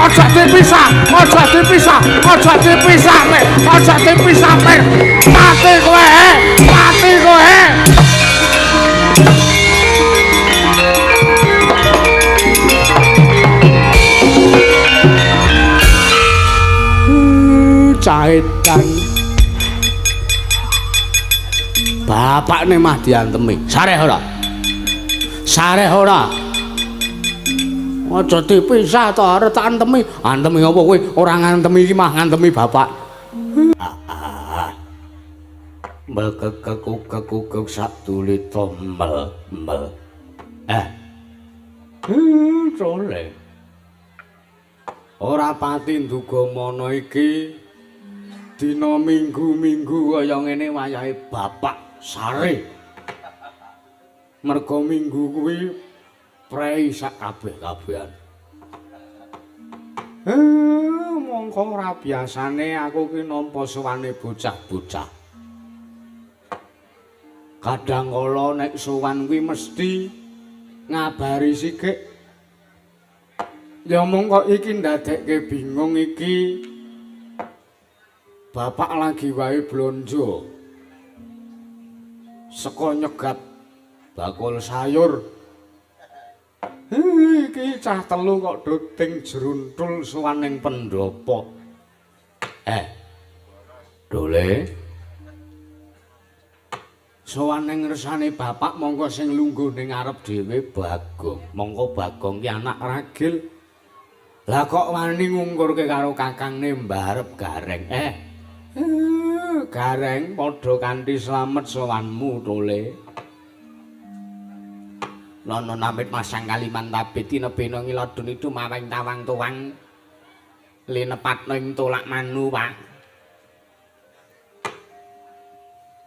Aja dipisah, aja dipisah, aja dipisah, aja dipisah. Mati kowe, mati kowe. Caetan. Bapakne mah diantemi. Sareh ora? Sareh ora? Aja dipisah to arep tak antemi. Antemi apa kowe? Ora ngantemi iki mah ngantemi bapak. Melkekekukekukek sak dulita mel mel. Cole. Ora pati nduga mana iki dina minggu-minggu kaya ngene wayahe bapak sare. Merga minggu kuwi prei sak kabeh-kabehan. Mongko ora biasane aku ki nampa sowane bocah-bocah. Kadang kala nek sowan kuwi mesti ngabari sikik. Ya mongko iki ndadekke bingung iki. Bapak lagi wae blonjo. Saka nyegat bakul sayur. Iki cah telu kok doting jruntul sowan ning pendopo. Dole. Sowan ning ngersane bapak mongko sing lungguh ning ngarep dhewe Bagong. Mongko Bagong ki anak ragil. Lah kok wani ngungkurke karo kakangne mbarep Gareng. Gareng padha kanthi slamet sowanmu Tole. Nono namit masang Kalimantabit tinebena ngiladun itu maweng tawang tuwang linepatna ing tolak manu Pak.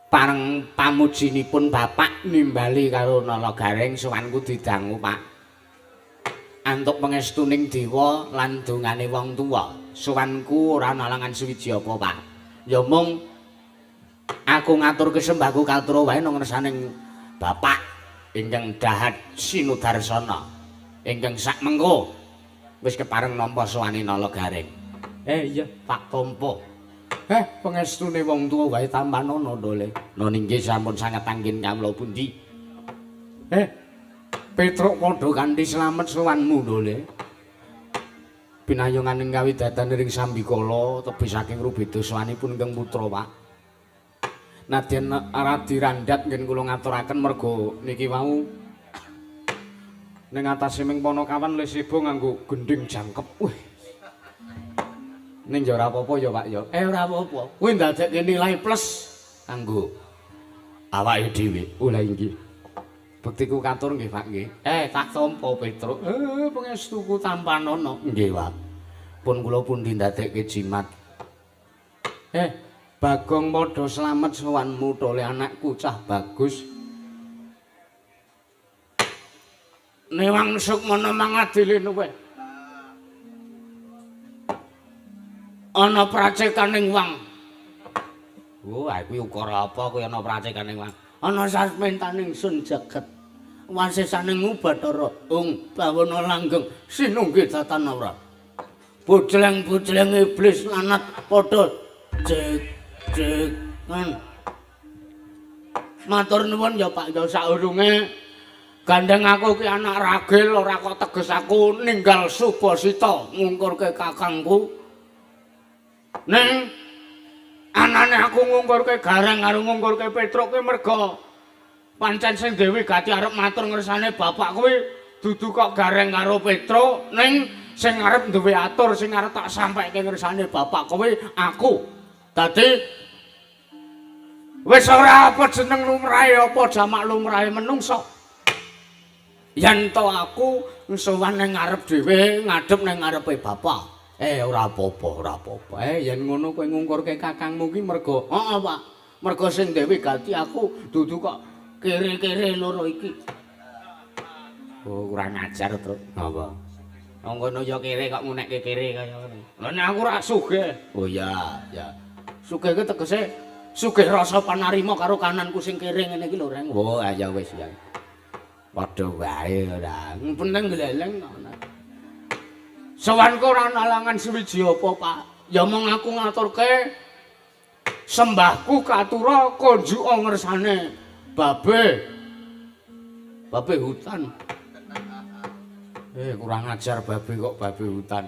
Pareng pamujinipun bapak nimbali karo Nala Gareng sowanku didangu Pak. Antuk pangestuning dewa lan dongane wong tuwa. Sowanku ora nalangan suwiji apa Pak. Ya mung aku ngaturke sembahku katura wae nang ngersaning bapak ingkang dahat sinudarsana ingkang sak mengko wis kepareng nampa sowane Nala Gareng. Iya Pak Tompo. Pangestune wong tuwa wae tampanana Dole. Noni inggih sampun sanget anggen kawula pundi. Petruk padha kanthi slamet sowanmu Dole. Pinayunganing kawidatan ring sambikala tebih saking rubeda sowanipun ingkang putra Pak. Nadyan radi randhat ngen kula ngaturaken merga niki wau ning atase ming Ponokawan le seba nganggo gendhing jangkep. Wih. Ning ya ora apa-apa ya Pak ya. Ora apa-apa. Kuwi ndadekke nilai plus kanggo awake dhewe. Oh lha inggih. Bektiku katur nggih Pak nggih. Tak tampa Petruk. Pangestuku tampanana. Nggih Pak. Pun kula pundi ndadekke jimat. Bagong padha slamet sowanmu Tole anakku cah bagus. Newang sukmana mangadile luweh. Ana pracekaning wang. Wah, kuwi ukara apa kuwi ana pracekaning wang? Ana sasmentaning sun jagat. Wasesaning Ubathara ung bawana langgeng sinunggi datan ora. Bojleng-bojleng iblis lanat padha jek-jekan. Matur nuwun ya Pak ya saurunge gandeng aku ki anak ragil ora kok teges aku ninggal Subasita ngungkurke kakangku. Ning anane aku ngungkurke Gareng karo ngungkurke Petruk kuwi merga pancen sing Dewi Gati arep matur ngersane bapak kuwi dudu kok Gareng karo Petruk ning sing arep duwe atur sing arep tak sampaike ngersane bapak kuwi aku. Dadi wis ora apa jeneng lumrahe apa jamak lumrahe menungsa. Yen to aku sowan ning ngarep dhewe ngadhep ning ngarepe bapak. Ora apa-apa, ora apa-apa. Yen ngono kowe ngungkurke kakangmu ki merga heeh, Pak. Merga sing Dewi Gati aku dudu kok kere-kere loro iki. Oh, kurang ajar, Truk. Apa? Wong kono ya kere kok ngunekke kere kaya ngono. Lha nek aku ora sugih. Oh iya, ya. Sugih ki tegese sugih rasa panarima karo kananku sing kere ngene iki lho, Reng. Oh, ya wis ya. Padha wae ora. Penting gleleng ngono. Sowanku ora ana alangan suwiji apa, Pak? Ya mung aku ngaturke sembahku katura konjuka ngersane babe. Babe hutan. Kurang ajar babe kok babe hutan.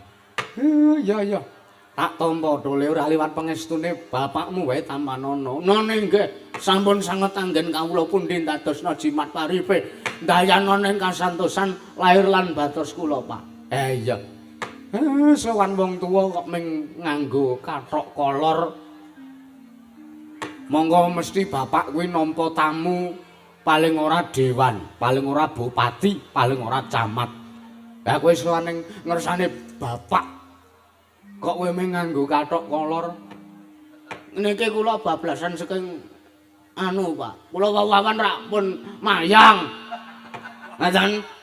Iya iya. Tak tampa dole ora liwat pangestune bapakmu wae tampanono. None nggih, sampun sanget anggen kawula pundi ndadosna jimat paripe. Ndayana ning kasantosan lahir lan batos kula, Pak. Iya. Sowan wong tuwa kok ming nganggo kathok kolor. Monggo mesti bapak kuwi nampa tamu paling ora dewan, paling ora bupati, paling ora camat. Lah kowe sowan ning ngersane bapak kok kowe mung nganggo kathok kolor. Niki kula bablasan saking anu, Pak. Kula wawan rak pun mayang. Ngaten.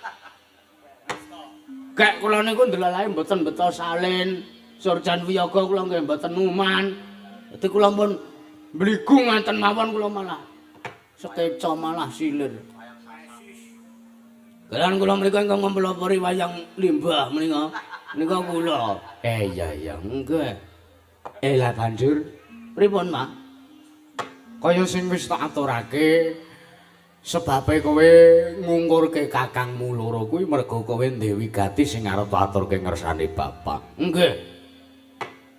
Gek kula niku ndelalae mboten beto salin, Surjan wiyaga kula nggih mboten uman. Dadi kula pun mbligu ngaten mawon kula malah sekeca malah silir. Kelan kula mriku ingkang mempelopori wayang limbah menika. Nika kula. Iya iya nggih. Lah banjur pripun, Pak? Kaya sing wis tak aturake sebabe kowe ngungkurke kakangmu loro kuwi mergo kowe Dewi Gati sing arep aturke ngersane bapak. Nggih.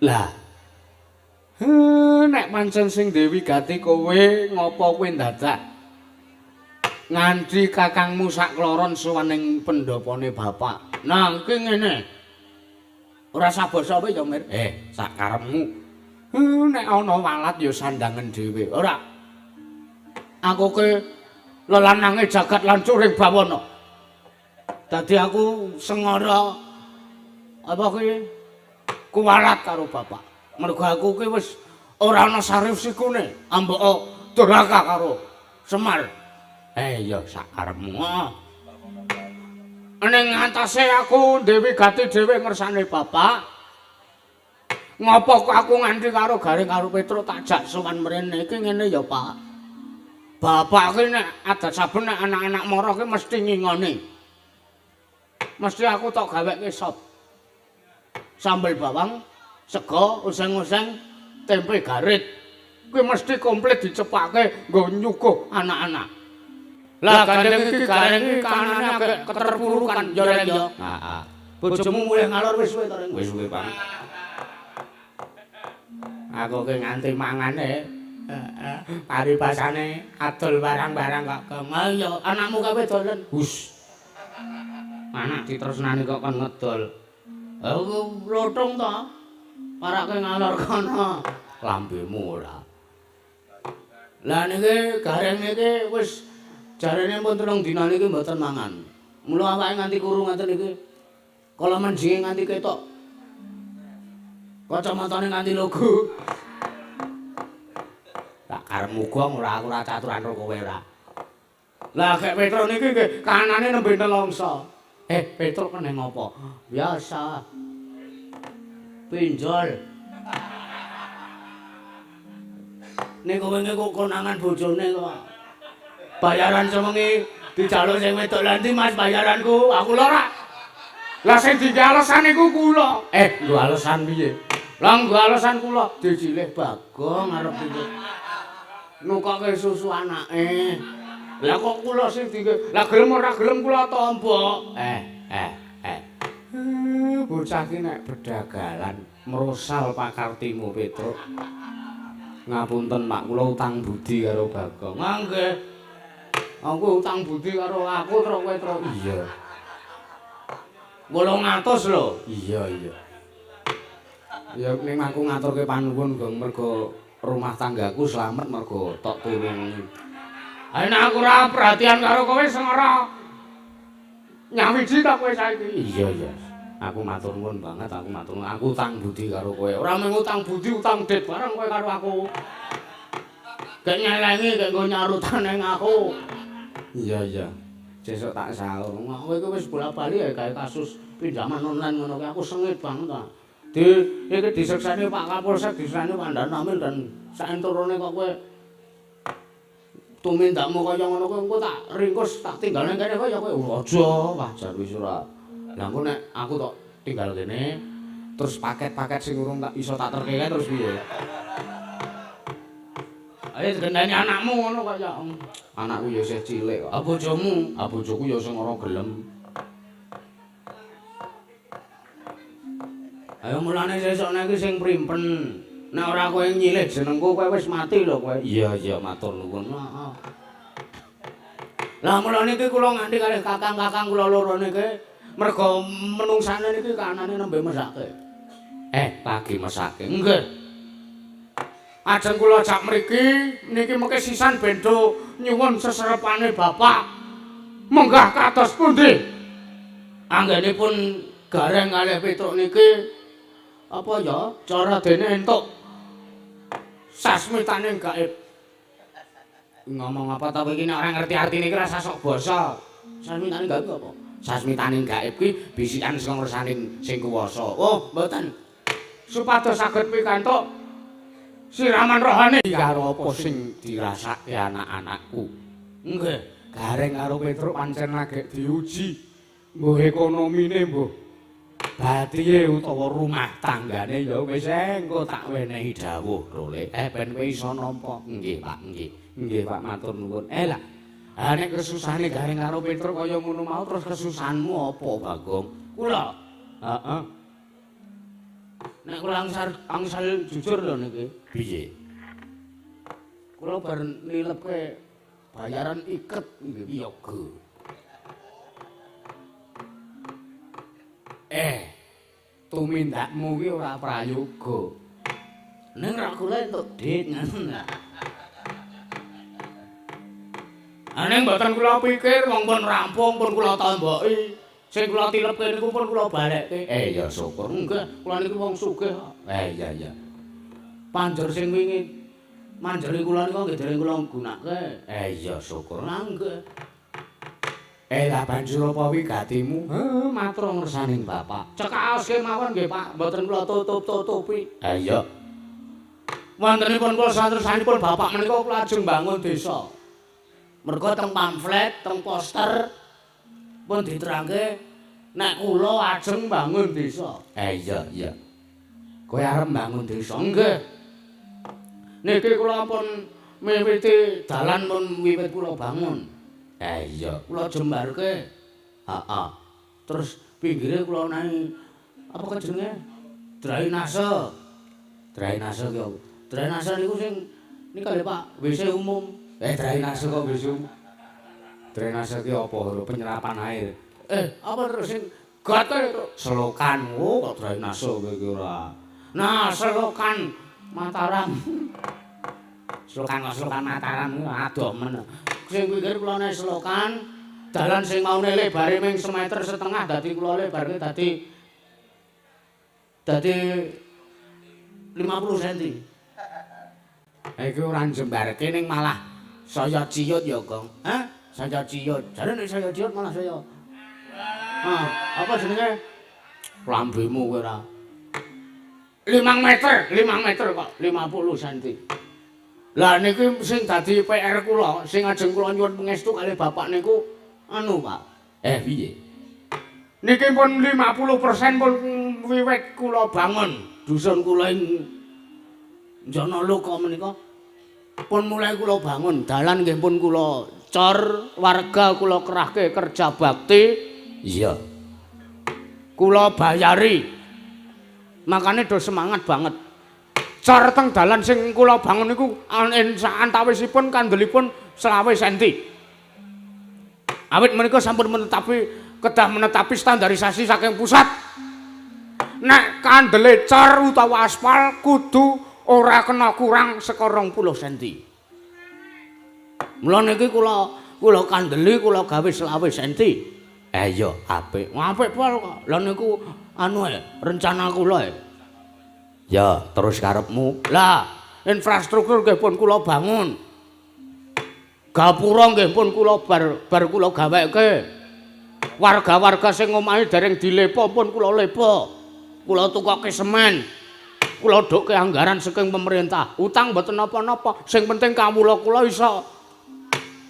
Lah nek pancen sing Dewi Gati kowe ngopo kowe ndadak nganti kakangmu sak kloron sowan ning pendhopone bapak. Nah, iki ngene. Ora sabasa kowe ya, Mir. Sak karepmu. Nek ana walat ya sandangen dhewe. Ora. Aku ke lelanange jagat lan curing bawana. Dadi aku sengara apa kuwi kuwalat karo bapak. Mergo aku ki wis ora ana sarif sikune, ambeka durhaka karo Semar. Ya sak karepmu. Ning ngatasé aku Dewi Gati dhewe ngersane bapak. Ngopo kok aku nganti karo Gareng karo Petruk tak jak sowan mrene iki ngene ya, Pak. Bapak ki nek adat saben nek anak-anak mara ki mesti ngingoni. Mesti aku tok gaweke sop. Sambel bawang, sego, oseng-oseng, tempe garit. Kuwi mesti komplit dicepake nggo nyuguh anak-anak. Lah gandeng iki Gareng iki kanane agak keterpurukan ya Reng ya. Heeh. Bojomu mulih ngalor wis suwe to Reng? Wis suwe, Pak. Aku ki nganti mangane. Heeh. Paribasane adol barang-barang kok geng. Ya anakmu kawe dolen. Hus. Anak ditresnani kok kon ngedol. Aku lothong to. Parake ngalor kono. Lambemu ora. Lah niki Gareng niki wis jarene pun 3 dina niki mboten mangan. Mula awake nganti kuru ngaten niki. Kala menjinge nganti ketok. Kacamatane nganti logo. Tak karepmu gong ora aku ora caturan karo kowe ora. Lah gek Petruk niki nggih kanane nembe nelongso. Petruk kene ngopo? Biasa. Pinjol. Niku wingi kok konangan bojone kok. Bayaran sewengi dijaluk sing wedok lha ndi Mas bayaranku? Aku lho ora. Lah sing dinggo alasan iku kula. Nggo alasan piye? Lah nggo alasan kula dicilih Bagong arep piye? Nukoke susu anake. Lah kok kula sing dinggo? Lah gelem ora gelem kula tampa. Bocah ki nek bedagalan mrosal pakartimu Petruk. Ngapunten Pak, kula utang budi karo Bagong. Nggih. Aku utang budi karo aku truk kowe truk. Iya. 800 lho. Iya iya. Ya ning aku ngaturke panuwun Gong mergo rumah tanggaku slamet mergo tok tulungi. Ha nek aku ora perhatian karo kowe sing ora nyawiji ta kowe saiki. Iya iya. Aku matur nuwun banget, aku matur nuwun. Aku utang budi karo kowe. Ora mung utang budi, utang dit bareng kowe karo aku. Gek nyelengi, gek nggo nyarutan ning aku. Iya iya. Sesuk tak sahur. Kowe iki wis bola-bali ya gawe kasus pinjaman online ngono kuwi aku sengit banget ta. Di iki disekseni Pak Kapolsek, disekseni Pak Danramil dan saenturune kok kowe tumindakmu kaya ngono kuwi engko tak ringkus tak tinggal ning kene kaya kowe aja wah jar wis ora. Lah engko nek aku tok Tinggal kene. Terus paket-paket sing urung tak iso tak terke terus piye? Ayo gendani anakmu ngono kok ya. Anakku ya isih cilik kok. Ah bojomu? Ah bojoku ya sing ora gelem. Ayo mulane sesuk nek iki sing primpen. Nek ora kowe nyilih jenengku kowe wis mati lho kowe. Iya iya matur nuwun. Heeh. Lah mulane iki kula nganti kalih kakang-kakang kula loro niki mergo menungsane niki kanane nembe mesake. Lagi mesake. Nggih. Ajeng kula jak mriki niki mengke sisan bendo nyuwun seserepane bapak. Munggah kados pundi? Anggenipun Gareng kalih Petruk niki apa ya cara dene entuk sasmitane gaib. Ngomong apa ta kowe iki nek ora ngerti artine iki rasa sok basa. Sasmitane gaib apa? Sasmitane gaib kuwi bisikan saka ngersane sing kuwasa. Oh, mboten. Supados saged pikantuk siraman rohani karo apa sing dirasake anak-anakku. Nggih, Gareng karo Petruk pancen lagi diuji. Mbuh ekonomine mbuh batihe utawa rumah tanggane ya wis engko tak wenehi dawuh lho. Ben kowe iso nampa. Nggih, Pak, nggih. Nggih, Pak, matur nuwun. Lah, ha nek kesusahane Gareng karo Petruk kaya ngono mau terus kesusahanmu apa, Bagong? Kula. Heeh. Nek kula angsal jujur lho niki. Piye? Kula bar nilepke bayaran iket nggih wiyaga. Tumindakmu kuwi ora prayoga. Ning ra kula entuk dit ngono. Ning mboten kula pikir wong pun rampung pun kula tomboki. Sing kula tilepke niku pun kula balekke. Ya syukur. Nggih, kula niku wong sugih kok. Iya iya. Panjer sing wingi manjeri kula niku nggih dereng kula gunake. Iya syukur. Lah nggih. Lah banjur apa wigatimu? Heh, matur ngersaning bapak. Cekaoske mawon nggih, Pak. Mboten kula tutup-tutupi. Iya. Wontenipun kula satersanipun bapak menika kula ajeng bangun desa. Mergo teng pamflet, teng poster pun diterangke nek kula ajeng bangun desa. Iya iya. Kowe arep bangun desa? Nggih. Niki kula pun miwiti dalan pun wiwit kula bangun. Iya, kula jembarke. Heeh. Terus pinggire kula nahi apa jenenge? Drainase. Drainase ki apa? Drainase niku sing nika lho Pak, WC umum. Drainase kok WC umum. Drainase ki apa lho penyerapan air. Apa terus sing got itu? Selokan. Oh, kok drainase kowe iki ora. Nah, selokan Mataram. Selokan kok selokan Mataram adoh men. Sing pikir kula nek selokan, dalan sing maune lebare ming 1,5 meter dadi kula lebarke dadi 50 cm. Iki ora njembarke ning malah saya ciut ya, Gong. Hah? Saya ciut. Jare nek saya ciut malah saya. Ah, apa jenenge? Lambemu kowe ora. 5 meter, 5 meter kok 50 cm. Lah niki sing dadi PR kula, sing ajeng kula nyuwun pangestu kalih bapak niku anu, Pak. Piye? Niki pun 50% pun wiwit kula bangun dusun kula ing Janaloka menika pun mulai kula bangun, dalan nggih pun kula cor, warga kula kerahke kerja bakti. Iya. Kula bayari. Makane do semangat banget. Cor teng dalan sing kula bangun niku antawisipun kandelipun 25 cm. Awit menika sampun menetapi kedah menetapi standarisasi saking pusat. Nek kandele cor utawa aspal kudu ora kena kurang saka 20 cm. Mula niki kula kandeli kula gawe 25 cm. Iya, apik. Apik pol kok. Lha niku anu rencana kula. Ya, terus karepmu. Lah, infrastruktur nggih pun kula bangun. Gapura nggih pun kula bar kula gaweke. Warga-warga sing omahe dereng dilepa pun kula lepa. Kula tukoke semen. Kula dhukke anggaran saking pemerintah. Utang mboten napa-napa, sing penting kawula kula iso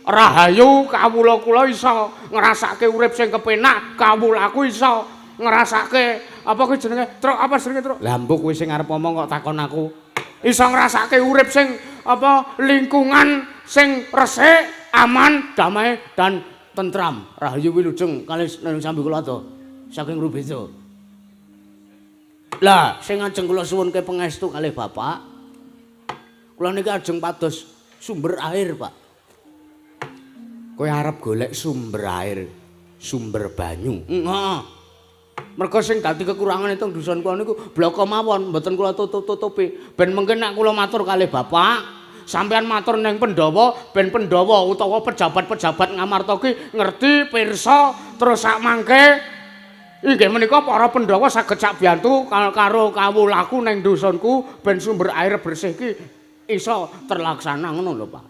rahayu, kawula kula iso ngrasake urip sing kepenak, kawulaku iso ngrasake apa kuwi jenenge, Truk, apa jenenge, Truk? Lah mbok kowe sing arep ngomong kok takon aku. Iso ngrasake urip sing apa lingkungan sing resik, aman, damai dan tentram. Rahayu wilujeng kalih nang sambi kula to. Saking Rubeda. Lah, sing ajeng kula suwunke pangestu kalih Bapak. Kula niki ajeng pados sumber air, Pak. Kowe arep golek sumber air, sumber banyu. Heeh. Mergo sing dadi kekurangan teng dusun kula niku bloko mawon, mboten kula tutup-tutupi. Ben mengke nek kula matur kalih Bapak, sampean matur ning Pandhawa, ben Pandhawa utawa pejabat-pejabat Ngamarta ki ngerti pirsa terus sak mangke inggih menika para Pandhawa saged sak biyantu karo kawulaku ning dusunku ben sumber air bersih ki iso terlaksana ngono lho, Pak.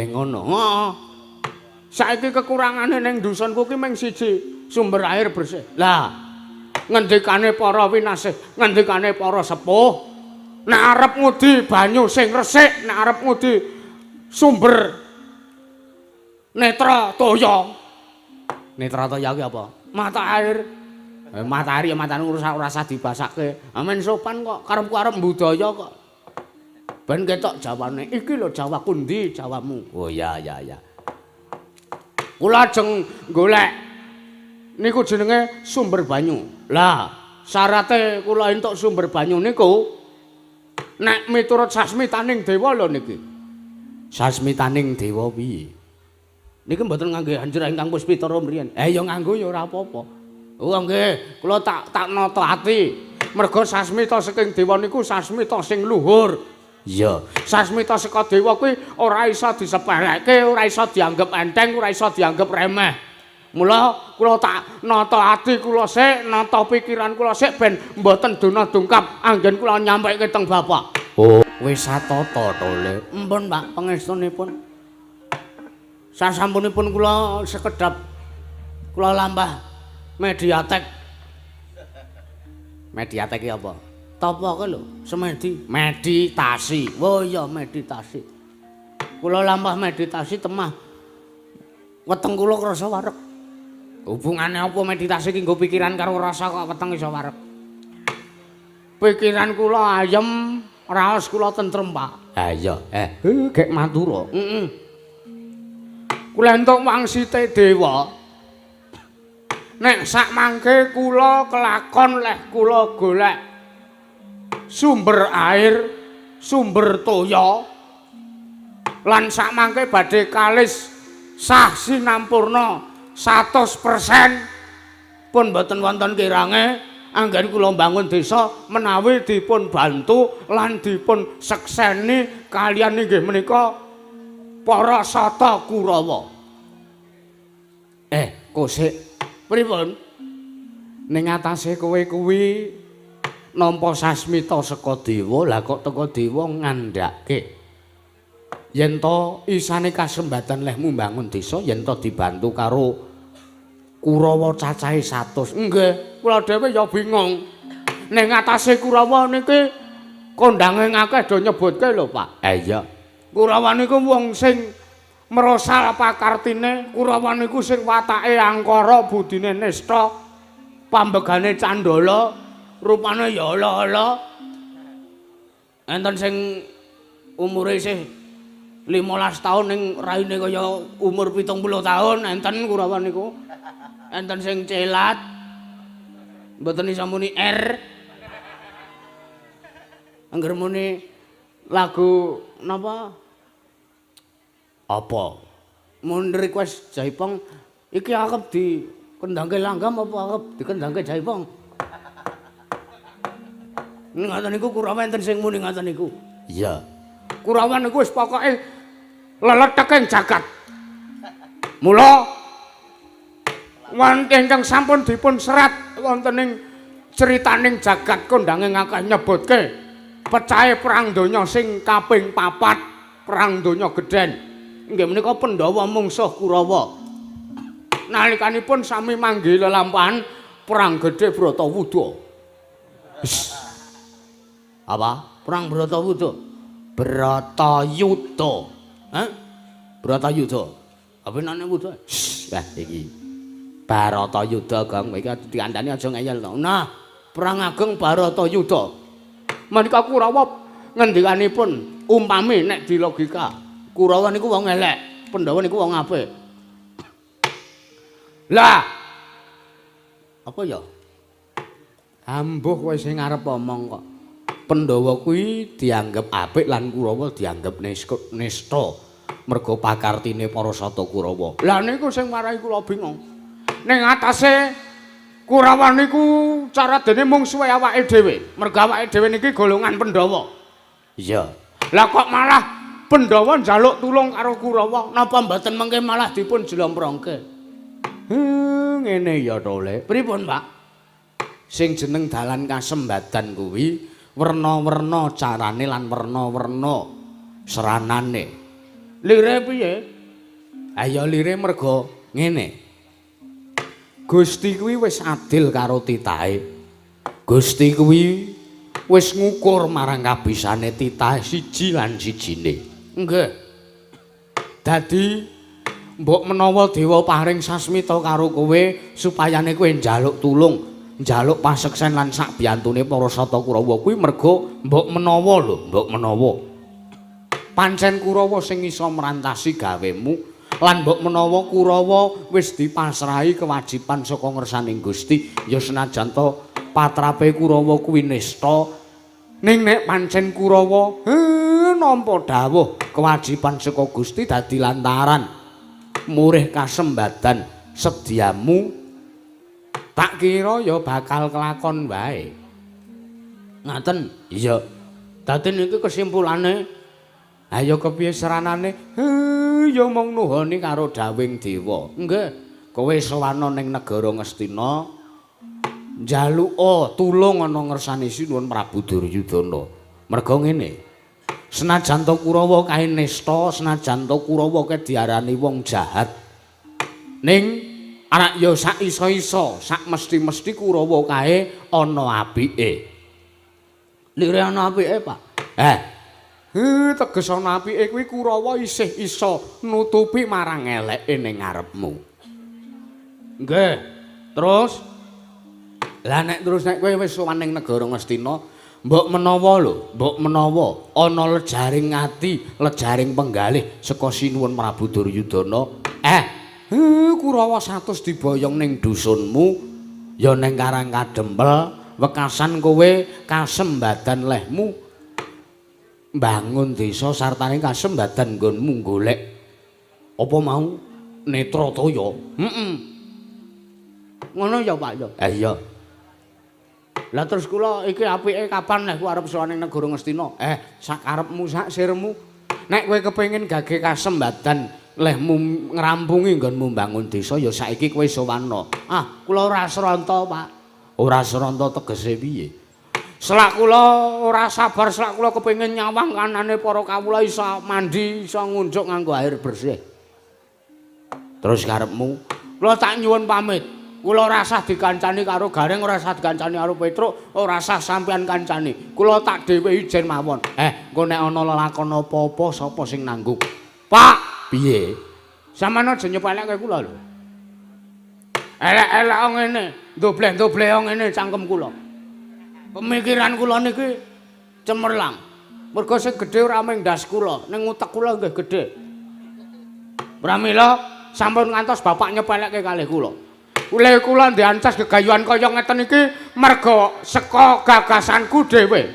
Ngono. Heeh. Saiki kekurangane ning dusunku ki mung siji, sumber air bersih. Lah, ngendikane para winasih, ngendikane para sepuh, nek arep ngudi banyu sing resik, nek arep ngudi sumber netra toya. Netra toya ki apa? Mata air. Mata air ya matane ora usah dibasake. Amen sopan kok, karepku arep mbudaya kok. Ben ketok Jawane. Iki lho Jawaku ndi Jawamu? Oh ya ya ya. Kula ajeng golek niku jenenge sumber banyu. Lah, syarate kula entuk sumber banyu niku nek miturut sasmitaning dewa lho niki. Sasmitaning dewa piye? Niki mboten ngangge anjur ingkang puspitara mriyen. Ya nganggo ya ora apa-apa. Oh nggih, kula tak nata ati. Mergo sasmita saking dewa niku sasmita sing luhur. Iya, sasmita saka dewa kuwi ora iso disepelekke, ora iso dianggep enteng, ora iso dianggep remeh. Mula kula tak nata ati kula sik, nata pikiran kula sik ben mboten dona dungkap anggen kula nyampeke teng Bapak. Oh, wis satata to, Le. Empun, Pak, pangestunipun. Sasampunipun kula sekedhap kula lampah mediatek. Mediatek ki apa? Tapa kae lho, semedi, meditasi. Oh iya, meditasi. Kula lampah meditasi temah weteng kula krasa wareg. Hubungane apa meditasi ki nggo pikiran karo rasa kok weteng iso wareg? Pikiran kula ayem, raos kula tentrem, Pak. Ha iya, gek matur. Heeh. Kula entuk wangsite dewa. Nek sak mangke kula kelakon leh kula golek sumber air, sumber toya lan sak mangke badhe kalis sah sinampurna 100% pun mboten wonten kirange anggen kula mbangun desa menawi dipun bantu lan dipun sekseni kaliyan inggih menika para Sata Kurawa. Kosik pripun? Ning atase kowe kuwi nampa sasmita saka dewa, lah kok teka dewa ngandhake yen to isane kasembatan lehmu mbangun desa yen to dibantu karo Kurawa cacahe 100. Nggih, kula dhewe ya bingung. Ning atase Kurawa niki kondange akeh do nyebutke lho, Pak. Iya. Kurawa niku wong sing merosal pakartine, Kurawa niku sing watake angkara, budine nista, pambegane candala, rupane ya ala-ala. Enten sing umure isih 15 taun ning raine kaya umur 70 taun, enten Kurawa niku. Enten sing celat. Mboten iso muni R. Angger muni lagu napa? Apa? Mun request Jaipong iki arep dikendangke langgam apa arep dikendangke Jaipong? Ngoten niku Kurawa enten sing muni ngoten niku. Iya. Kurawa niku wis pokoke leleteking jagat. Mula wonten ingkang sampun dipun serat wonten ing critaning jagat kondange ngakeh nyebutke pecahe perang donya sing kaping 4, perang donya gedhen. Inggih menika Pandhawa mungsuh Kurawa. Nalikanipun sami manggi lelampahan perang gedhe Bratawuda. Apa? Perang Bratawuda. Bratayuda. Hah? Bratayuda. Apa nane wuda? Lah iki. Baratayuda, Gong. Iki dikandani aja ngeyel to. Nah, perang ageng Baratayuda. Menika Kurawa ngendikanipun umpami nek di logika Kurawa niku wong elek, Pandhawa niku wong apik. Lah, apa ya? Ambuh kowe sing arep omong kok. Pandhawa kuwi dianggep apik lan Kurawa dianggep nista merga pakartine para sata Kurawa. Lah niku sing marai kula bingung. Ning atase Kurawa niku cara dene mungsuhe awake dhewe. Merga awake dhewe niki golongan Pandhawa. Iya. Lah kok malah Pandhawa njaluk tulung karo Kurawa, napa mboten mengke malah dipun jlomprongke? Ngene ya to, Le. Pripun, Pak? Sing jeneng dalan kasembadan kuwi werna-werna carane lan werna-werna seranane. Lire piye? Ayo lire merga ngene. Gusti kuwi wis adil karo titahe. Gusti kuwi wis ngukur marang kabisane titahe siji lan sijine. Nggih. Dadi mbok menawa dewa paring sasmita karo kowe supayane kowe njaluk tulung, njaluk paseksen lan sak biyantune para sata Kurawa kuwi merga mbok menawa lho, mbok menawa. Pancen Kurawa sing iso mrantasi gawemu lan mbok menawa Kurawa wis dipasrahi kewajiban saka ngersaning Gusti, ya senajan to patrape Kurawa kuwi nista, ning nek pancen Kurawa nampa dawuh kewajiban saka Gusti dadi lantaran murih kasembadan sediamu, tak kira ya bakal kelakon wae. Ngaten? Iya. Dadi niki kesimpulane, ayo kepiye seranane? Ya mung nuhoni karo dawing dewa. Nggih, kowe sowana ning negara Ngastina njaluka tulung ana ngersane Sinuwun Prabu Duryudana. Merga ngene. Senajan to Kurawa kae nista, senajan to Kurawa kae diarani wong jahat. Ning arak ya sak iso-iso, sak mesti-mesti Kurawa kae ana apike. Lire ana apike, Pak. Teges ana apike kuwi Kurawa isih iso nutupi marang eleke ning ngarepmu. Nggih. Terus lah nek terus nek kowe wis sowan ning negara Ngastina, mbok menawa lho, mbok menawa ana lejaring ati, lejaring penggalih saka Sinuwun Prabu Duryudana. Kurawa 100 diboyong ning dusunmu, ya ning Karang Kadempel, wekasan kowe kasembadan lehmu mbangun desa sartane kasembadan nggonmu golek apa mau netra toya. Heeh. Ngono ya, Pak ya. Iya. Lah terus kula iki apike kapan nek ku arep sowan ning negara Ngastina? Sakarepmu sak sirmu. Nek kowe kepengin gage kasembadan lehmu ngrampungi nggonmu mbangun desa ya saiki kowe sowanna. Ah, kula ora sronta, Pak. Ora sronta tegese piye? Selak kula ora sabar, selak kula kepengin nyawang kanane para kawula iso mandi, iso ngunjuk nganggo air bersih. Terus karepmu? Kula tak nyuwun pamit. Kula ora sah dikancani karo Gareng, ora sah dikancani karo Petruk, ora sah sampean kancani. Kula tak dhewe ijen mawon. Engko nek ana lelakon apa-apa sapa sing nanggung? Pak, piye? Sampeyan aja nyepelekke kula lho. Elek-elek ngene, ndobleh-ndobleh ngene cangkem kula. Pemikiran kula niki cemerlang. Mergo sing gedhe ora mung ndas kula, ning utek kula nggih gedhe. Pramila sampun ngantos bapak nyepelekke kalih kula. Ule kula ndiancas gegayuhan kaya ngeten iki merga saka gagasanku dhewe.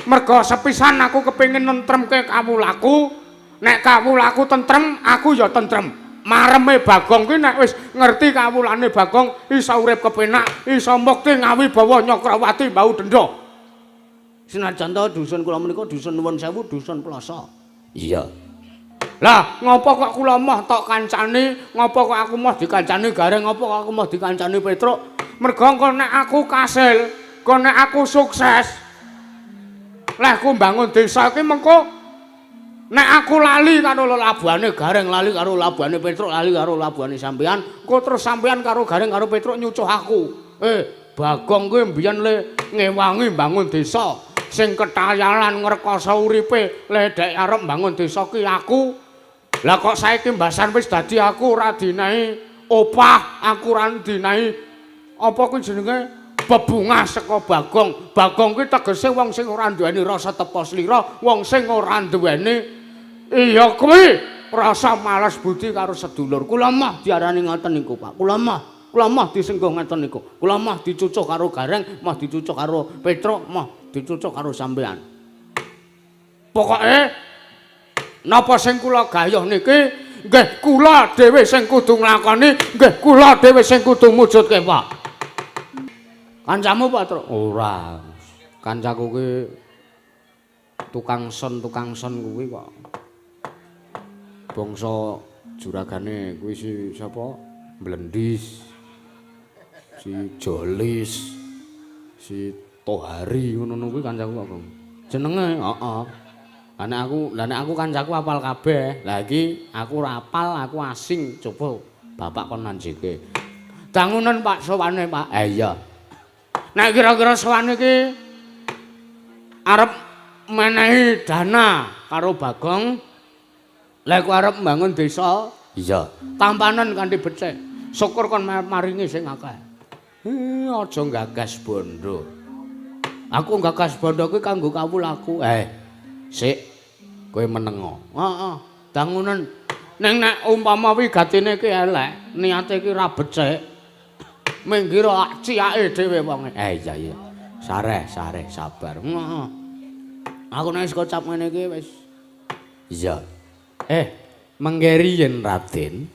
Merga sepisan aku kepengin nentremke kawulaku. Nek kawulaku tentrem, aku ya tentrem. Mareme Bagong kuwi nek wis ngerti kawulane Bagong iso urip kepenak, iso mukti ngawibawa Nyakrawati mbau denda. Senajan to dusun kula menika dusun nuwun sewu dusun Ploso. Iya. Lah, ngopo kok kula moh tok kancane, ngopo kok aku moh dikancani Gareng, ngopo kok aku moh dikancani Petruk? Merga engko nek aku kasil, engko nek aku sukses, lehku mbangun desa iki mengko nek aku lali karo labuhane Gareng, lali karo labuhane Petruk, lali karo labuhane sampean, engko terus sampean karo Gareng karo Petruk nyucuh aku. Bagong kuwi mbiyen le ngewangi mbangun desa, sing ketayalan ngrekoso uripe, le dek arep mbangun desa ki aku. Lah kok saiki mbasan wis dadi aku ora dinehi opah, aku ora dinahi apa kuwi jenenge bebungah saka Bagong. Bagong kuwi tegese wong sing ora duweni rasa tepa slira, wong sing ora duweni iya kuwi rasa males budi karo sedulur. Kula mah diarani ngoten niku, Pak. Kula mah disengguh ngoten niku. Kula mah dicucuh karo Gareng, mah dicucuh karo Petruk, mah dicucuh karo sampean. Pokoke napa sing kula gayuh niki nggih kula dhewe sing kudu nglakoni, nggih kula dhewe sing kudu mujudke, Pak. Kancamu, Pak Truk? Ora. Kancaku ki tukang son kuwi kok. Bangsa juragane kuwi si sapa? Blendis. Si Jolis. Si Tohari ngono kuwi kancaku kok, Bang. Jenenge, heeh. Lah nek aku kancaku apal kabeh. Lah iki aku ora apal, aku asing. Coba bapak kon nanjeke. Dangunen Pak sowane, Pak. Iya. Nek kira-kira sowan iki arep menehi dana karo Bagong, lha aku arep mbangun desa, iya, tampanen kanthi becik. Syukur kon maringi sing akeh. Aja gagas bondo. Aku gagas bondo kuwi kanggo kawulaku. Sik, kowe menengo. Heeh, dangunen. Ning nek umpama wigatine ki elek, niate ki ora becik, minggir ciake dhewe wonge. Iya iya. Sareh, sabar. Heeh. Aku nek wis kocap ngene iki wis. Iya. Menggeri yen Raden.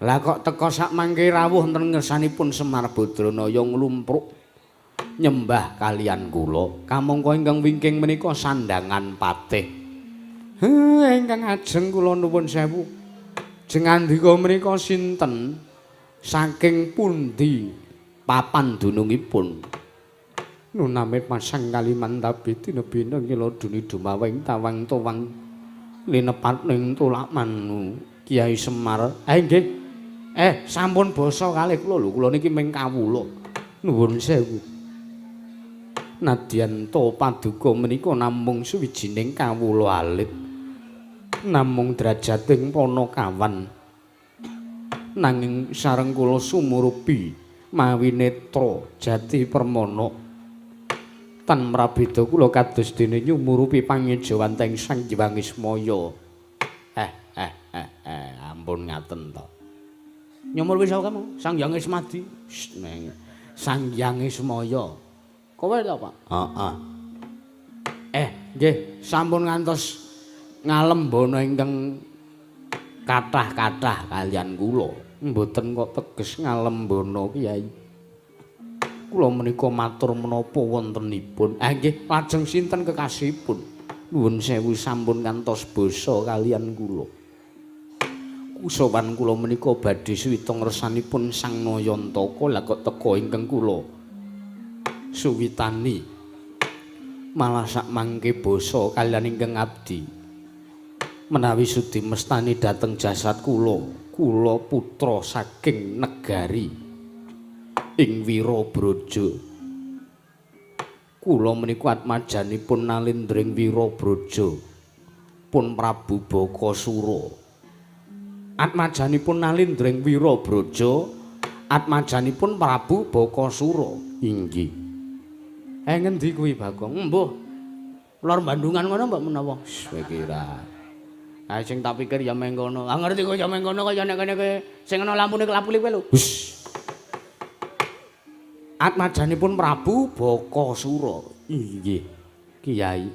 Lah kok teka sak mangke rawuh wonten ngersanipun Semar Badranaya nglumpruk nyembah kalian kula. Kamangka ingkang wingking menika sandhangan patih. Ingkang ajeng kula nuwun sewu. Jengandika menika sinten? Saking pundi papan dunungipun? Nunamit pasang Kalimantabi tinebina ngila duni dumaweng tawang towang linepat ning tulak manu Kiai Semar. Nggih. Sampun basa kalih kula lho, kula niki ming kawula. Nuwun sewu. Nadyan ta paduka menika namung suwijining kawula alit. Namung drajating panakawan. Nanging sareng kula sumurupi mawi netra jati permana. Tan mrabeda kula kados dene nyumurupi pangejawanteng Sang Hyang Ismaya. Ampun ngaten to. Nyumurupi sapa kamu? Sang Hyang Ismadi. Sang Hyang Ismaya. Kowe to, Pak? Heeh. Nggih, sampun ngantos ngalembana ingkang kathah-kathah kalian kula. Mboten kok teges ngalembana Kyai. Kula menika matur menapa wontenipun. Nggih, lajeng sinten kekasihipun? Nuwun sewu sampun ngantos basa kalian kula. Kusowan kula menika badhe suwita ngersanipun Sang Nayantaka, lah kok teka ingkang kula suwitani. Malah sak mangke basa kalian ingkang abdi. Menawi sudi mestani dhateng jasad kula, kula putra saking negari ing Wirabraja. Kula menika atmajanipun nalindring Wirabraja pun Prabu Bakasura. Atmajanipun nalindring Wirabraja, atmajanipun Prabu Bakasura. Inggih. Ngendi kuwi Bagong? Mbuh. Lor Bandungan ngono mbok menawa. Kowe kira. Sing tak pikir ya meng kono. Ah ngerti kok ya meng kono kaya nek kene sing ana lampune kelapuli kowe lho. Hus. Atmajanipun Prabu Bakasura. Inggih. Kyai.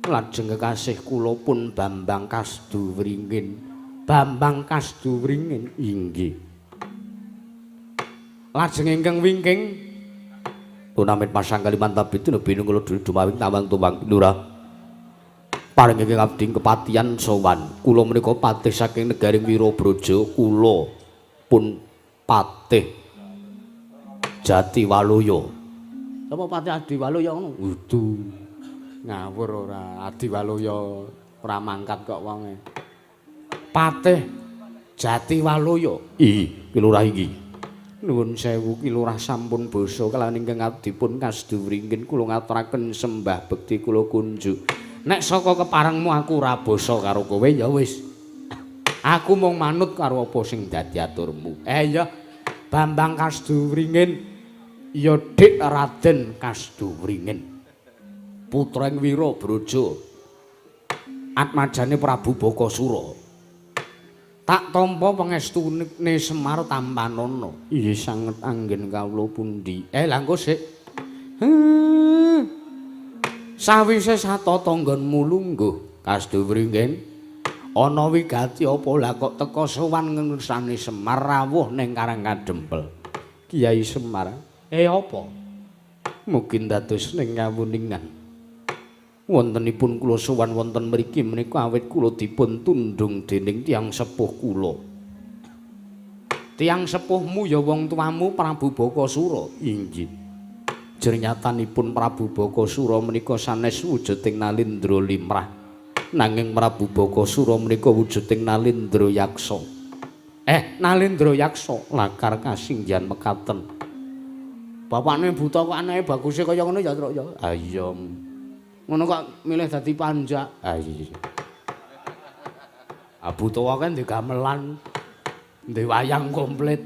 Lajeng kekasih kula pun Bambang Kasduwringin. Bambang Kasduwringin. Inggih. Lajeng ingkang wingking tunamit pasang Kalimantan bintu binung kula dumawing tawang tuwang lurah. Paring ingkang abdi kepatihan sowan. Kula menika patih saking negari Wirabraja, kula pun patih Jatiwaluya. Sapa patih Adiwaluya ngono? Udu. Ngawur ora, Adiwaluya ora mangkat kok wonge. Patih Jatiwaluya. Ki lurah iki. Nuwun sewu ki lurah sampun basa kalawan ingkang abdi pun Kasduwringin kula ngaturaken sembah bekti kula kunjuk. Nek saka keparengmu aku ora basa karo kowe ya wis. Aku mung manut karo apa sing dadi aturmu. Iya, Bambang Kasduwringin. Ya Dik Raden Kasduwringin. Putra ing Wira Braja. Atmajane Prabu Bakasura. Tak tampa pangestune Semar tampanana. Iya sanget anggen kawula pundi. Lah engko sik. Sawise satata nggonmu lungguh Kasduwringin, ana wigati apa lah kok teka sowan ngersane Semar rawuh ning Karang Kadempel. Kyai Semar, apa? Mugi dados ning kawuningan. Wontenipun kula sowan wonten mriki menika awit kula dipun tundhung dening tiyang sepuh kula. Tiyang sepuhmu ya wong tuamu Prabu Bakasura. Inggih. Jernyatanipun Prabu Bakasura menika sanes wujuding Nalindra limrah. Nanging Prabu Bakasura menika wujuding Nalindra Yaksa. Nalindra Yaksa lakar kasinggihan mekaten. Bapakne buta kok anake baguse kaya ngono ya, Truk ya. Ha iya. Ngono kok milih dadi panjak. Ha iya. Ah buta kan ndek gamelan, ndek wayang komplit.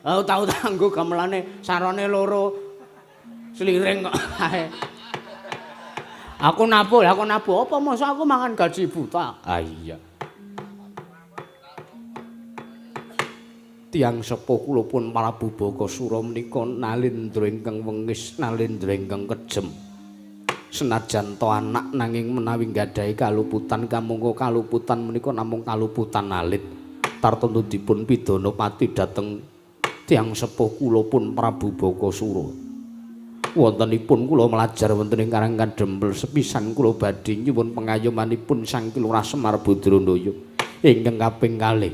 Oh tau tanggo gamelane sarane loro. Sliring kok ae. Aku nabuh, aku nabuh apa masa aku mangan gaji buta? Ah iya. Tiyang sepuh kula pun Prabu Bakasura menika nalindra ingkang wengis, nalindra ingkang kejem. Senajan to anak nanging menawi nggadahi kaluputan kamangka kaluputan menika namung kaluputan alit. Tartemtu dipun pidana pati dhateng tiyang sepuh kula pun Prabu Bakasura. Wontenipun kula mlajar wonten ing Karang Kadempel sepisan kula badhe nyuwun pengayomanipun Sang Ki Lurah Semar Badranaya ingkang kaping kalih.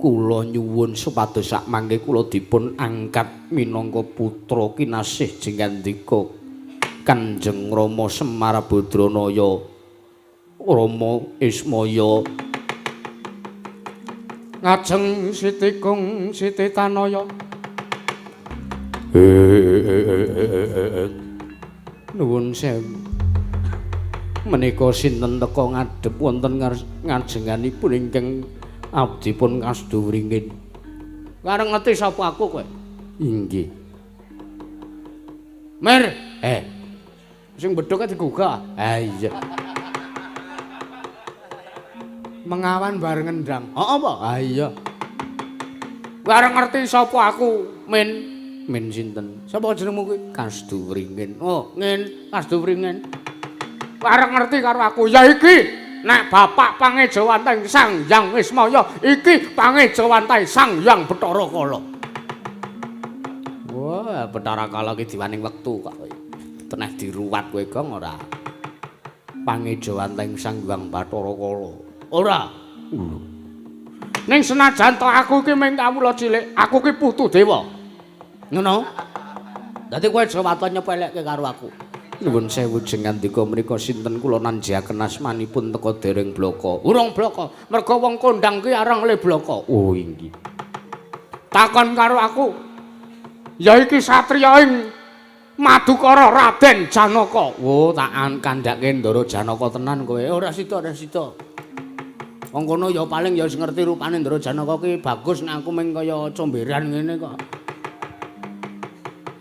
Kula nyuwun supados sakmangke kula dipun angkat minangka putra kinasih jengandika Kanjeng Rama Semar Badranaya Rama Ismaya. Ngajeng Siti Kung Siti Tanaya. Nuwun sewu. Menika sinten teka ngadhep wonten ngajenganipun ingkang abdipun Kasduwringin. Arep ngerti sapa aku kowe? Inggih. Mir, sing bedhog digugah. Ha iya. Mengawan bareng ngendang. Heeh apa? Ha iya. Arep ngerti sapa aku, Min. Min sinten? Sapa jenengmu kuwi? Kasduwringin. Oh, Ngin, Kasduwringin. Arep ngerti karo aku. Ya iki, nek bapak pangejawantah Sang Hyang Wismaya, iki pangejawantah Sang Hyang Bathara Kala. Wah, Bathara Kala ki diwaning wektu kok kowe. Teneh diruwat kowe gong ora. Pangejawantah Sang Hyang Bathara Kala. Ora. Ning senajan to aku iki mung kawula cilik, aku ki putu dewa. Ngono. Dadi kowe aja waton nyepelekke karo aku. Nuwun sewu jengandika menika sinten kula nanjiaken asmanipun teka dereng blaka. Urung blaka, merga wong kondang ki arang le blaka. Oh inggih. Takon karo aku. Ya iki satriya ing Madukara Raden Janaka. Oh, tak kandhake Ndara Janaka tenan kowe. Ora sida, ora sida. Wong kono ya paling ya wis ngerti rupane Ndara Janaka ki bagus nek aku mung kaya comberan ngene kok.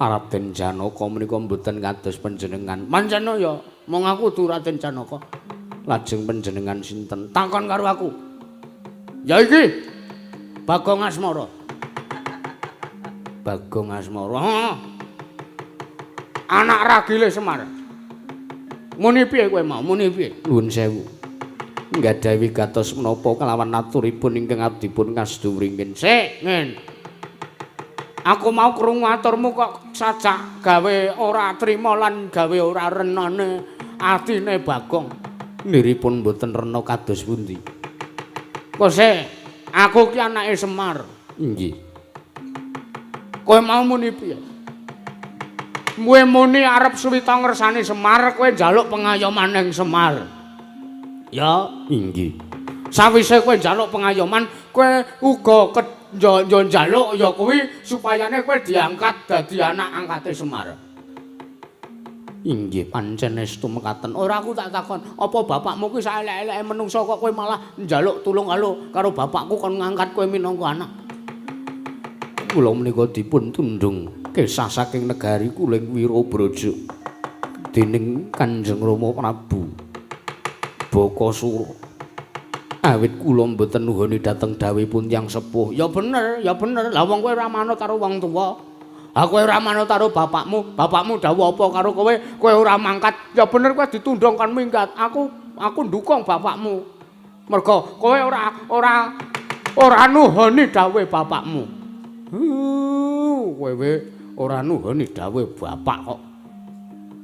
Raden Janaka menika mboten kados panjenengan. Pancen ya, mung aku dudu Raden Janaka. Lajeng panjenengan sinten? Takon karo aku. Ya iki Bagong Asmara. Bagong Asmara. Heeh. Anak ragile Semar. Muni piye kowe mau? Muni piye? Nuwun sewu. Nggadahi wigatos menapa kelawan aturipun ingkang abdipun Kasduwringin. Sik, Ngin. Aku mau krungu aturmu kok sajak gawe ora trima lan gawe ora renane atine Bagong. Niripun mboten rena kados pundi? Kose, aku ki anake Semar. Inggih. Kowe mau muni piye? Kowe muni arep suwita ngersani Semar, kowe njaluk pengayoman ning Semar. Ya, inggih. Sawise kowe njaluk pengayoman, kowe uga yo njaluk ya kuwi supayane kowe diangkat dadi anak angkate Semar. Inggih pancen estu mekaten. Ora aku tak takon, apa bapakmu kuwi saelek-eleke menungsa kok kowe malah njaluk tulung karo bapakku kon ngangkat kowe minangka anak. Kula menika dipun tundhung kesah saking negari Kuling Wirabraja dening Kanjeng Rama Prabu Bakasura. Awit kula mboten nuhoni dhateng dawuhipun tiyang sepuh. Ya bener, ya bener. Lah wong kowe ora manut karo wong tuwa. Ha kowe ora manut karo bapakmu, bapakmu dawuh apa karo kowe, kowe ora mangkat. Ya bener kowe ditundhung kon minggat. Aku ndukung bapakmu. Mergo kowe ora nuhoni dawuhe bapakmu. Kowe ora nuhoni dawuhe bapak kok.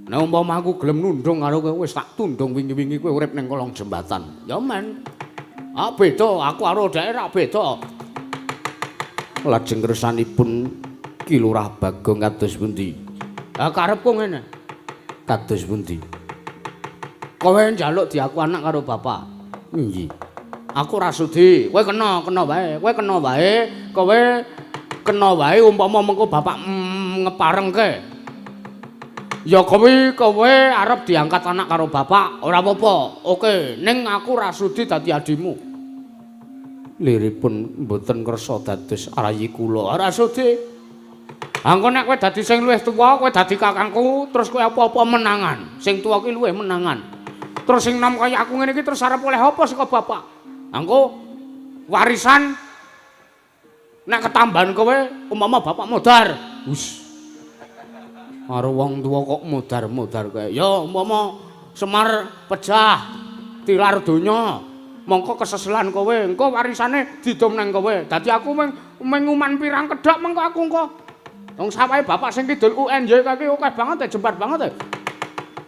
Nek umpama aku gelem nundhung karo kowe wis tak tundhung wingi-wingi kowe urip ning kolong jembatan. Ya men. Ah beda, aku karo dhek ra beda. Lajeng kersanipun Ki Lurah Bagong kados pundi? Lah karepku ngene. Kados pundi? Kowe njaluk diaku anak karo bapak. Nggih. Aku ora sudi. Kowe kena wae. Kowe kena wae. Kowe kena wae umpama mengko bapak ngeparengke. Ya kowe arep diangkat anak karo bapak, ora apa-apa. Oke, ning aku ora sudi dadi adimu. Liripun mboten kersa dados rayi kula. Ora sudi. Angko nek kowe dadi sing luwih tuwa, kowe dadi kakangku, terus kowe apa-apa menangan. Sing tuwa ki luwih menangan. Terus sing nom kaya aku ngene iki terus arep oleh apa saka bapak? Angko warisan nek ketambahan kowe umpama bapak modar. Wis. Karo wong tuwa kok modar-modar kae. Ya umpama Semar pejah tilar donya, mongko keseselan kowe, engko warisane didom nang kowe. Dadi aku mung nguman pirang kedhok mengko aku engko. Wong sawahe bapak sing kidul UNY kae akeh banget, jembar banget.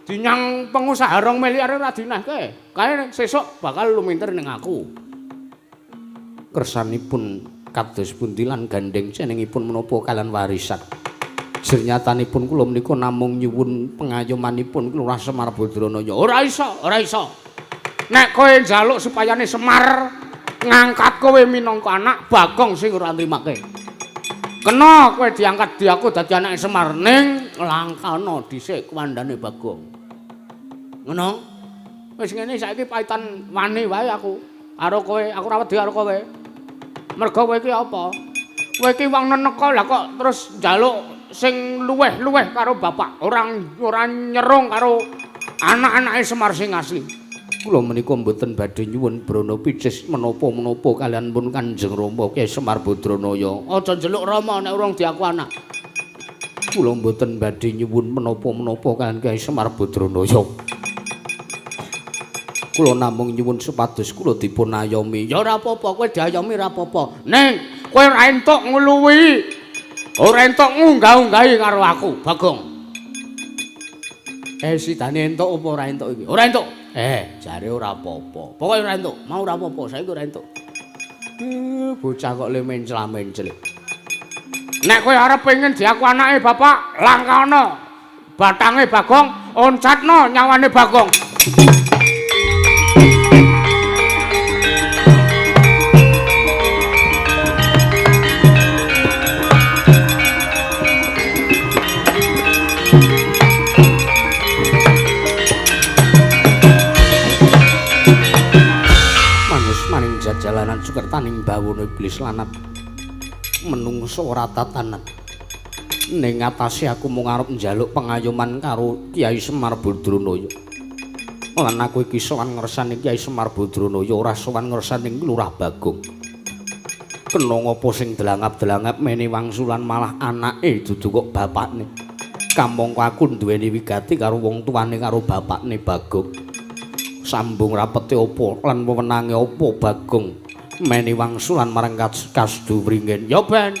Dinyang pengusaha 2 miliar ora dinehke. Kae sesuk bakal lumintir ning aku. Kersanipun kados pundi lan gandheng cenengipun menapa kalian warisan. Jernyatanipun kula menika namung nyuwun pengayomanipun Lurah Semar Badranaya. Ora iso, ora iso. Nek kowe njaluk supayane Semar ngangkat kowe minangka anak, Bagong sing ora nrimake. Kena kowe diangkat diaku dadi anake Semar ning langkana dhisik kuwandane Bagong. Ngono? Wis ngene saiki paitan wani wae aku karo kowe, aku ora wedi karo kowe. Mergo kowe iki apa? Kowe iki wong neneka lah kok terus njaluk sing luweh-luweh karo bapak, ora nyerung karo anak-anake Semar sing asli. Kula menika mboten badhe nyuwun brana picis menapa-menapa kalian pun Kanjeng Rama Kyai Semar Badranaya. Aja njeluk Rama nek urung diaku anak. Kula mboten badhe nyuwun menapa-menapa kalian Kyai Semar Badranaya. Kula namung nyuwun supados kula dipun ayomi. Ya ora apa-apa, kowe diayomi ora apa-apa. Ning kowe ora entuk ngluwihi, ora entuk ngunggah-unggahi karo aku, Bagong. Sidane entuk apa ora entuk iki? Ora entuk. Jare ora apa-apa. Pokoke ora entuk, mau ora apa-apa, saiki ora entuk. Bocah kok le mencla-mencli. Nek kowe arep pengen diaku anake bapak, langkahno batange Bagong, oncatno nyawane Bagong. Jalanan sukertaning bawono iblis lanat menungso ora tatanan. Ning atase aku mung arep njaluk pengayoman karo Kyai Semar Badranaya. Lan aku iki sowan ngersani Kyai Semar Badranaya ora sowan ngersani Lurah Bagong. Kena ngapa sing delangap-delangap mene wangsulan malah anake dudu kok bapakne. Kamangka aku duweni wigati karo wong tuane karo bapakne Bagong. Sambung rapete apa lan wewenange apa Bagong meni wangsulan marang Kasdu Wringin. Ya ben.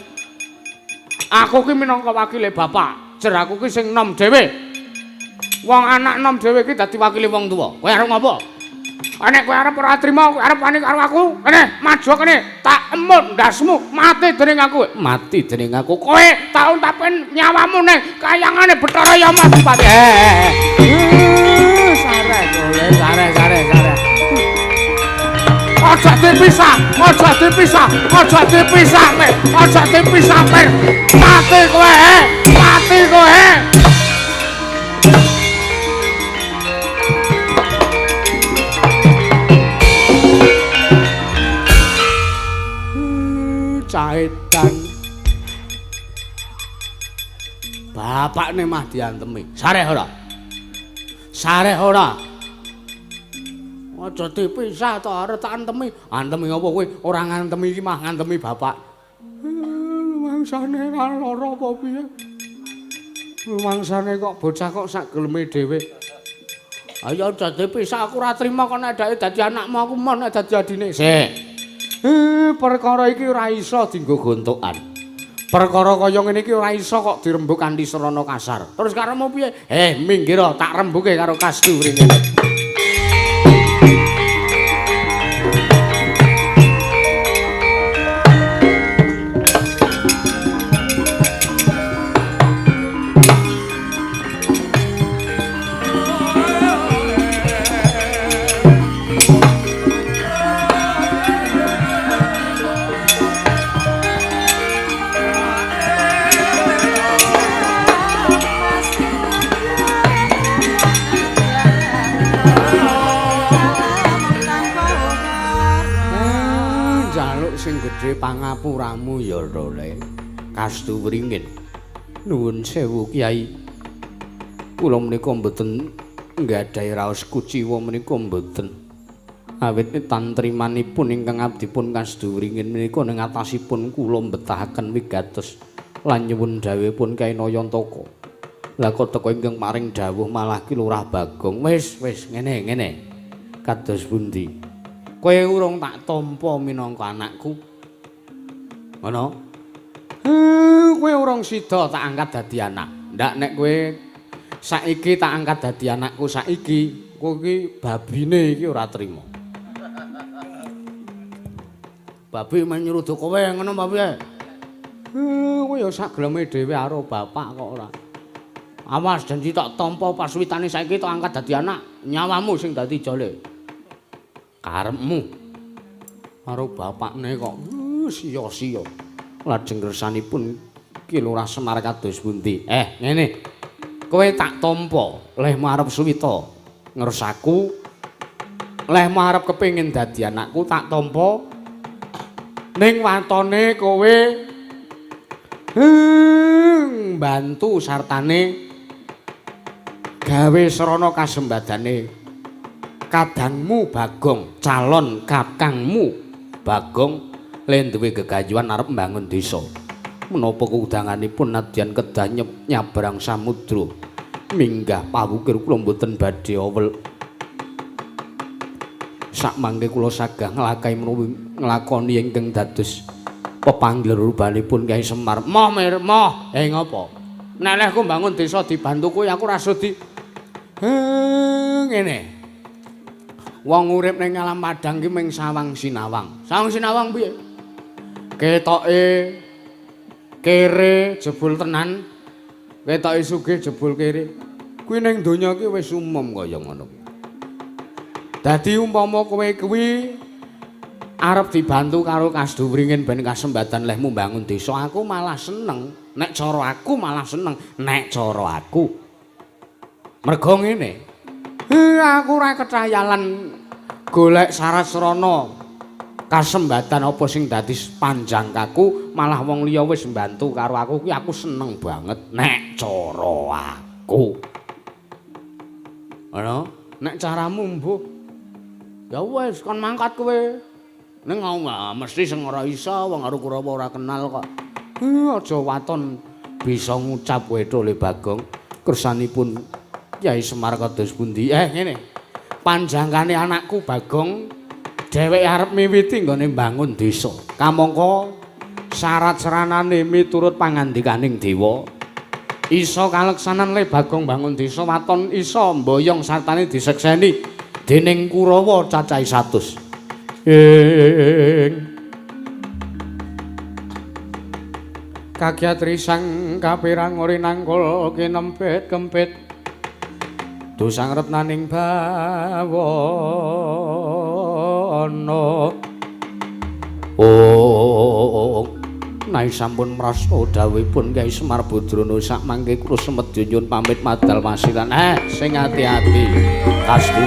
Aku ki minangka wakile bapak, jer aku ki sing nom dhewe. Wong anak nom dhewe ki dadi wakile wong tuwa. Kowe arep ngopo? Nek kowe arep ora trima, kowe arep wani karo aku, kene maju kene, tak emut ndasmu, mati dening aku. Mati dening aku. Kowe taun tapen nyawamu ning kayangane Bathara Yama Adipati. Sare golek, sare sare sare. Aja dipisah, aja dipisah, aja dipisah, aja dipisah, mati kowe, mati kowe. Bapakne mah diantemi. Sareh ora? Sareh ora? Aja dipisah to, arep tak antemi. Antemi apa kowe? Ora ngantemi iki mah ngantemi bapak. Mangsane ora lara apa piye? Mangsane kok bocah kok sak geleme dhewe. Ayo aja dipisah, aku ora trima kok nek dadi anakmu, aku mon nek dadi adine. Sik. Perkara iki ora iso dienggo gontokan. Perkara kaya ngene iki ora iso kok dirembug kanthi sarana kasar. Terus karepmu piye? Minggir tak rembuke karo Kasdu mrene. Pangapuramu ya Role. Kasdu Wringin. Nuwun sewu Kyai. Kula menika mboten nggadahi raos kuciwa menika mboten. Awit tantrimanipun ingkang abdipun Kasdu Wringin menika ning atasipun kula mbetahaken wigatos lan nyuwun dhawuhipun Kyai Nayantaka. Lah kok teka ingkang paring dawuh malah Ki Lurah Bagong. Wis wis ngene ngene. Kados pundi? Kowe urung tak tampa minangka anakku. Ngono. Kowe urung sida tak angkat dadi anak. Ndak nek kowe saiki tak angkat dadi anakku saiki, kowe iki babine iki ora trima. Babi menyrudu kowe ngono apa piye? Kowe ya sak geleme dhewe karo bapak kok ora. Awas janji tak tampa paswitane saiki tak angkat dadi anak, nyawamu sing dadi jole. Karepmu karo bapakne kok sia-sia. Lajeng kersanipun Ki Lurah Semar kados pundi? Ngene. Kowe tak tampa lehmu arep suwita ngersaku, lehmu arep kepengin dadi anakku tak tampa ning watone kowe mbantu sartane gawe srana kasembadane kadangmu Bagong, calon kakangmu Bagong le duwe gegayuhan arep mbangun desa. Menapa kudanganipun nadyan kedah nyabrang samudra minggah pawukir kula mboten badhe awel. Sakmangke kula sagah nglakahi menawi nglakoni ingkang dados pepanggil rubanipun Kyai Semar. Moh mir, moh. Ngopo? Nek lehku mbangun desa dibantu kowe aku ora sudi. Ngene. Wong urip ning alam padang ki mung sawang sinawang. Sawang sinawang piye? Ketoke kere jebul tenan, ketoke sugih jebul kere. Kuwi ning donya ki wis umum kaya ngono. Dadi umpama kowe kuwi arep dibantu karo Kasdu Wringin ben kasembatan lehmu mbangun desa, aku malah seneng. Nek cara aku malah seneng, nek cara aku. Mergo ngene. Aku ora ketayalan golek syarat srana kasembatan apa sing dadi panjangkaku, malah wong liya wis mbantu karo aku kuwi aku seneng banget nek cara aku. Ngono, nek caramu mbuh. Ya wis kon mangkat kowe. Ning mesti sing ora iso wong karo Kurawa ora kenal kok. Aja waton bisa ngucap kowe Tole Bagong. Kersanipun Kyai Semar kados pundi? Ngene. Panjangkane anakku Bagong dheweke arep miwiti nggone mbangun desa. Kamangka syarat seranane miturut pangandikaning dewa iso kaleksanan le Bagong mbangun desa waton iso mboyong sartane disekseni dening Kurawa cacahe 100. Ing kagiat risang kapirang ori nangkul kinempit kempit dosang retnaning bawana. Oh, nai sampun mrasta dawuhipun Kyai Semar Badrana sakmangke kula semedya nyuwun pamit madal wasilan. Sing ati-ati Kasdu.